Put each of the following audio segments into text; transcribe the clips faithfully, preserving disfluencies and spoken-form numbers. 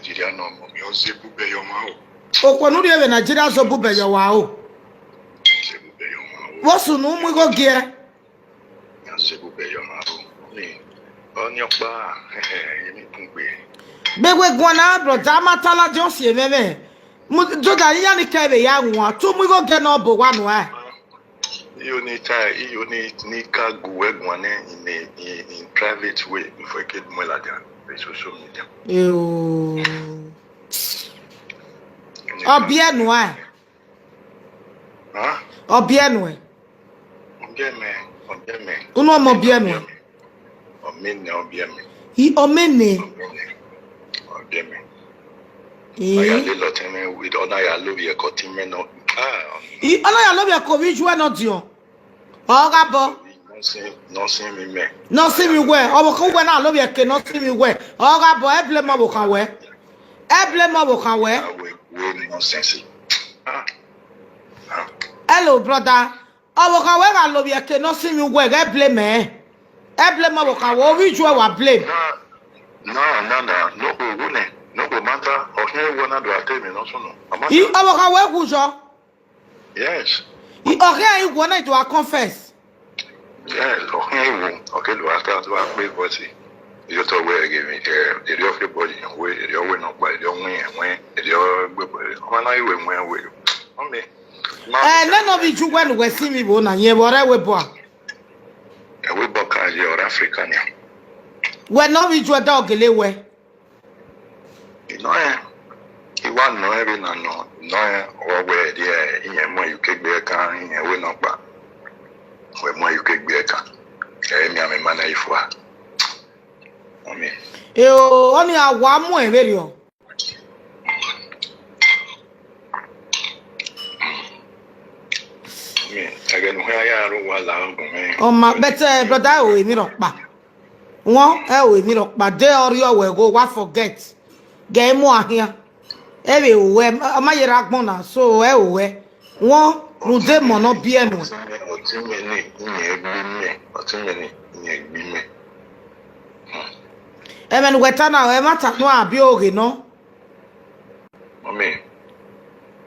Nigeria no more. Mi o se bube yo ma o. Okwe nu ri ebe Nigeria zo bube yo wa o. Se bube yo ma o. Wo su nu mu igo gie. Mi o se bube yo ma o. Ni oni opa. Ni kun gbe. Be we gwana, brother, matala jo si ememe. Mu joda ya ni kebe ya nwa. Tu mu igo gie no bo wa nu e. Iyo ni ta, iyo ni, ni ka gu we gwane in a, in, in private way before ke mo la dia. Be social media. Yo. Obienu e. Huh? Obienu e. Obieme, obieme. Unu omo obienu e. Omene obieme. I omene. Obieme. Obieme. Eh. Aya le lo teme with ona ya lo ye ko time no. Ah. I ona ya lo ye ko visual no dio. Oga bo. No si, no si mi me. No si mi we. Obo ko we na lo ye ke no si mi we. Oga bo, e blame obo kan we. E blame obo kan we. Ah, we, we nonsense. Ah. Ah. Hello, brother. Owo kan we ga lo bi eke no si mi we, e blame e. E blame owo kan we, ovi ju e wa blame. No, no, no, no. No go wune. No go matter. Ohin wo na do ate mi no so no. I owo kan we ku jo. Yes. I ohin i wo na do a confess. Yes, ohin wo. Okay, do ate do a pe voice. Yo to we give me. Eh, eri ofe body we, eri owe no pa, eri onwe we, eri ogbe we. Ona iwe we we. Omi. Eh, none of you when we see me bo na ye bore we bo. E we bo ka ye or Africa ni. We no bi ju da ogele we. No e. Iwa no e bi na no. No e, o we di e, iye mo yu ke gbe ka, iye we no pa. We mo yu ke gbe ka. E mi ame mana ifua. Omi. E o, oni awa mu e veri o. Mi, ege nu ya ya ru wa la ngu mi. O ma, but, eh, brother, o, emi ro pa. Won, e o, emi ro pa. De ori o we go, wa forget. Ge mo ahia. E we o we, o ma yera gbon na, so e o we. Won, nu de mo no bi enu. Oti mi ni, ni e gbi mi. Oti mi ni, ni e gbi mi. Amen. Weta na, e ma ta no abi oge no. Mommy,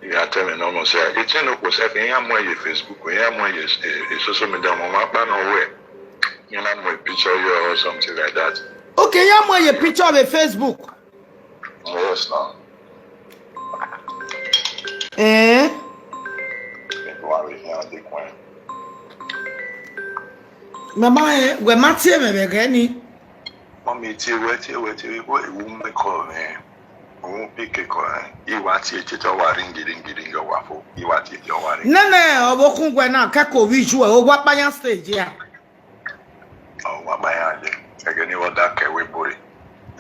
you are telling me no more. Say, it's no go say, can you more your Facebook, can you more your social media, mama, pa no way. You know, more picture you or something like that. Okay, you more your picture of a Facebook. Yes, now. Eh? People are reaching out the coin. Mama, eh, we ma tie me be gani. Mommy, tie we, tie we, tie we, boy, we make call, man. We pick a call, eh. Iwa tie, tie, tie, wa ring, ring, ring, wa fo. Iwa tie, tie, wa ring. Nene, obokun gwe na, keko visual, o wa pa yan stage ya. Oh, wa pa yan de. Ege ni wa da ke we bore.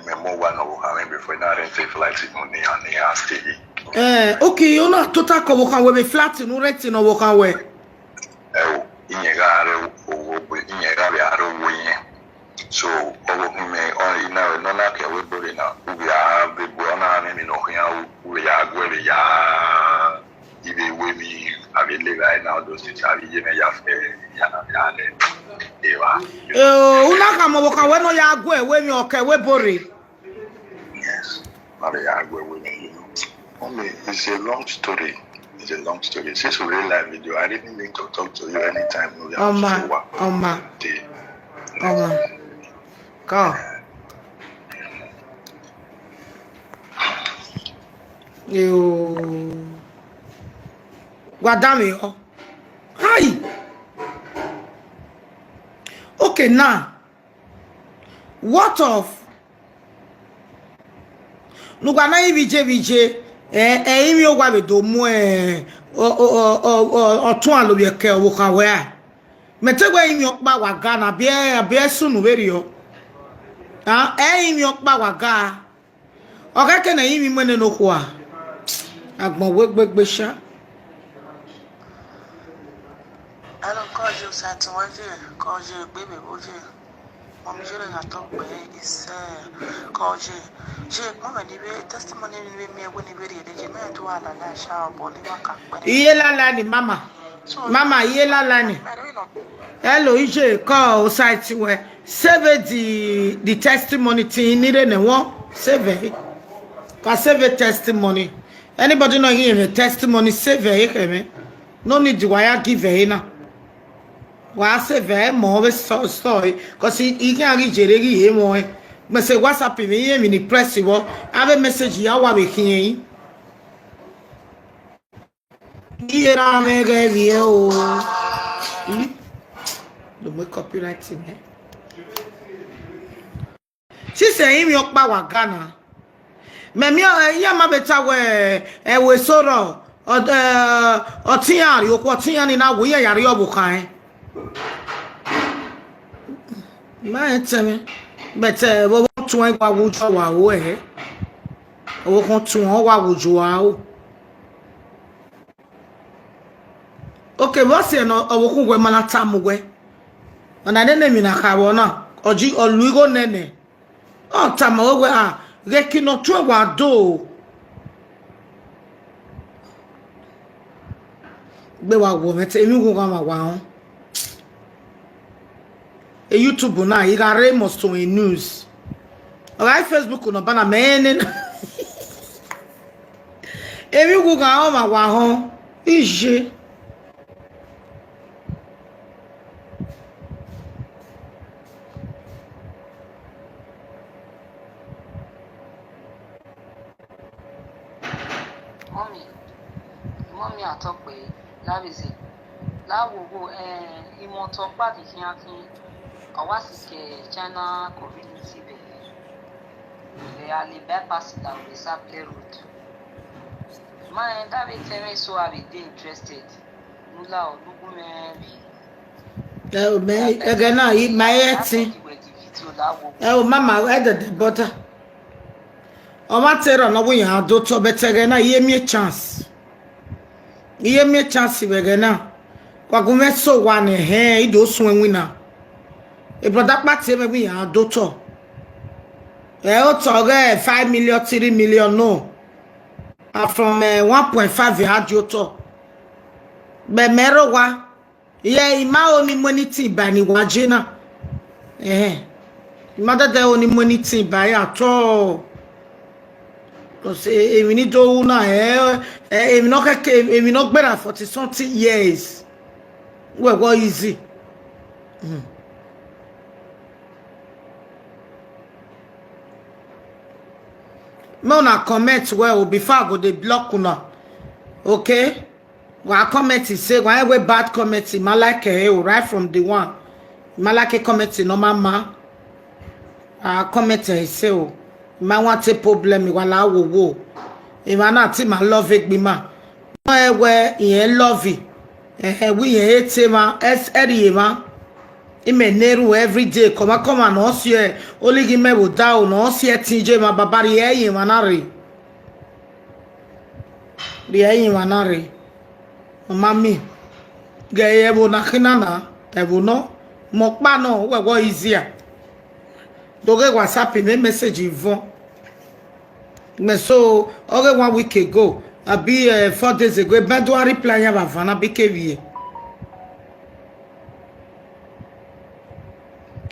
Me mo wa no wo kan before na rent a flight mo ni an ni a stay. Eh, okay, you know total ko wo kan we be flat no rent no wo kan we. E o, inye ga re o wo be, inye ga be aro wo yen. So, o wo mi o ina no na ke we bore na. U bi a be bo na me mi no kan ya u ya gwe be ya. Ibe we mi abi le ga na do si abi ye me ya fe ya na ya le. Ewa. Eh, una ka mo ka we no ya gwe we mi o ke we bore. Yes. Abi ya gwe we mi, you know. Only it's a long story. It's a long story. Since we real live video, I didn't mean to talk to you anytime. No, Oma, Oma. Oma. Come. You. Guardami, oh. Hi. Okay, now. What of? Nugba na ivije vije. Eh, eh, imi ogwa be do mu, eh, o, o, o, o, o, otun alo bi eke owo kan we a. Me te gbe imi opa wa ga na bi e, bi e sunu veri o. Ah, e imi opa wa ga. Oga ke na imi mene no kwa. Agbon we gbegbe sha. Hello, call you sat one year, call you baby, one year. Mom, you don't talk, but it's, uh, call you. Je, mama, ni be testimony ni be me, when ni be ready, je, me do ala la sha, but ni wa ka. Iye la la ni mama. Mama, iye la la ni. Hello, ije, call site we. Save the, the testimony thing ni re ne won. Save it. Ka save a testimony. Anybody not hearing a testimony, save a hearing. No need to wire give a na. Wa save a more of a story. Because he, he can't reach a lady here more. But say, "What's up in here? In the press, you have a message. You are here." Here I am again, here, oh. Hmm? The more copyright in here. She say him your power Ghana. Me me eh, ya ma beta we e we soro. O eh, o tiyan yo ko tiyan ni na wo ye yare obukan. Ma e tell me. But eh, we want to wa wo jo wa wo eh. We want to wa wo jo wa o. Okay, what's your no? Owo kun we mana tamu we. And I didn't mean a kawo na. Oji oluigo nene. O tamu we a. Geki no twe wa do. Be wa wo me te mi wo ga ma wa on. E YouTube na igare must to in news. Alright, Facebook no bana menen. Emi gu ga o ma wa ho. Ije. Mummy, mummy atọ pé lábìsí láwòwò ìmọ̀ tó pàdé kíákí àwa sì kẹ China community bẹ̀rẹ̀ ilẹ̀ alẹ́ bypass ìlàwọ̀ ìsápẹ́ road. Máa ń dábìí tẹ́rẹ́ so àbí dé interested. Nula olúkú mẹ́rin. Ẹ o mẹ ẹgẹ náà yìí máa yẹ tí. Ẹ o mama ẹ dẹdẹ bọta. Ọmọ tẹrọ náà wíyàn adótọ bẹtẹgẹ náà yé mi chance. Yé mi chance bẹgẹ náà. Kwagume so wa ne he ido sun enwi na. E brother party me wíyàn adótọ. Ẹ o tọ gẹ five million, three million no. A from uh, one point five ya di otọ. Be mero wa. Ye ima oni money tin ba ni waje na. Eh. Ima dada oni money tin ba ya to. Because emi ni do na eh emi no keke emi no gbera forty something years. We go easy. Mm. Make una comment well o before I go dey block una. Okay? Wa comment say wa we bad comment ma like eh o right from the one. Ma like comment no mama. Ah comment eh say o. Ma want a problem wa la wo wo. E ma na ti ma love egbe ma. No e we yen love. Eh we yen hate ma. Es eri ma. Ime neru every day. Come on, come on, no see. Only give me wo da o no see tinje ma babari e yin ma na re. Ri e yin ma na re. Mama mi. Ge e wo na kina na. E wo no. Mo pa no we wo easier. Doge WhatsApp me message ivon. Me so okay one week ago. I be uh, four days ago. Ben do I reply ya ba vana be keviye.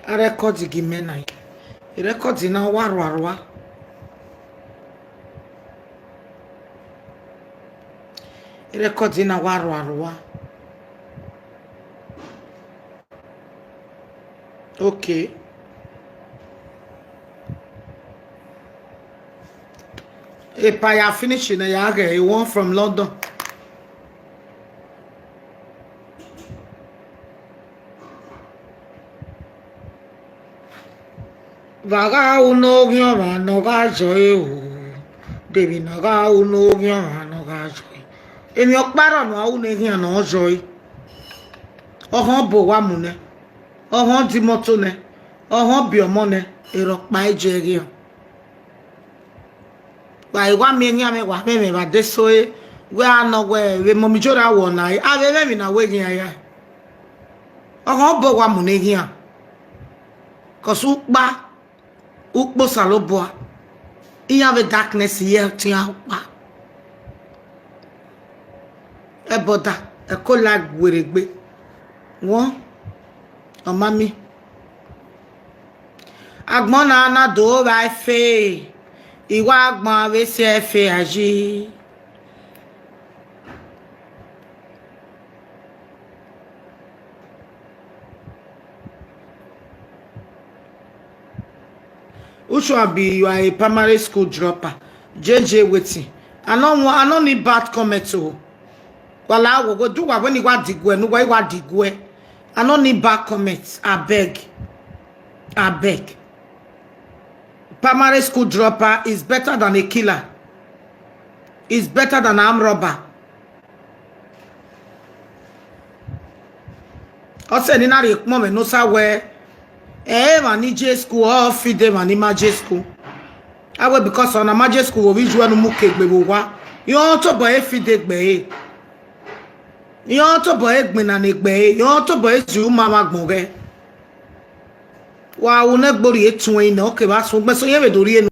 A record gi me na. I record na wa rwa rwa. I record na wa rwa rwa. Okay. Epa ya finish na ya ge e won from London. Vaga uno gyan va no ga joy o. Debi na ga uno gyan va no ga joy. Emi okparo no a uno gyan no joy. Ohon bo wa mu ne. Ohon di moto ne. Ohon bi omo ne. Ero pa eje gyan. Wa iwa mi nya me wa me me ba de so e. We ano we we mo mi jora wo na e. A we me mi na we gyan ya. Ohon bo wa mu ne gyan. Kosu pa. Ukpo saloboa. Iya ve darkness ye tin a pa. E boda e ko la gweregbe. Won o mami. Agbon na na do ba fe. Iwa agba we se fe aji. Which one be you are a primary school dropper? J J waiting. I don't want, I don't need bad comment o. Wala wo go do wa when you want digwe, no wa you want digwe. I don't need bad comments. I beg. I beg. Primary school dropper is better than a killer. Is better than an armed robber. Ose ni na ri kpon me no sa we. Eh, ma ni J school, o fi de ma ni ma J school. Awe because on a ma J school, wo visual no mu ke gbe wo wa. Yo to boy fi de gbe e. Yo to boy gbe na ne gbe e. Yo to boy ju ma ma gbon ge. Wa wo ne gbori e tun e na, okay, ba so gbe so ye be dori e.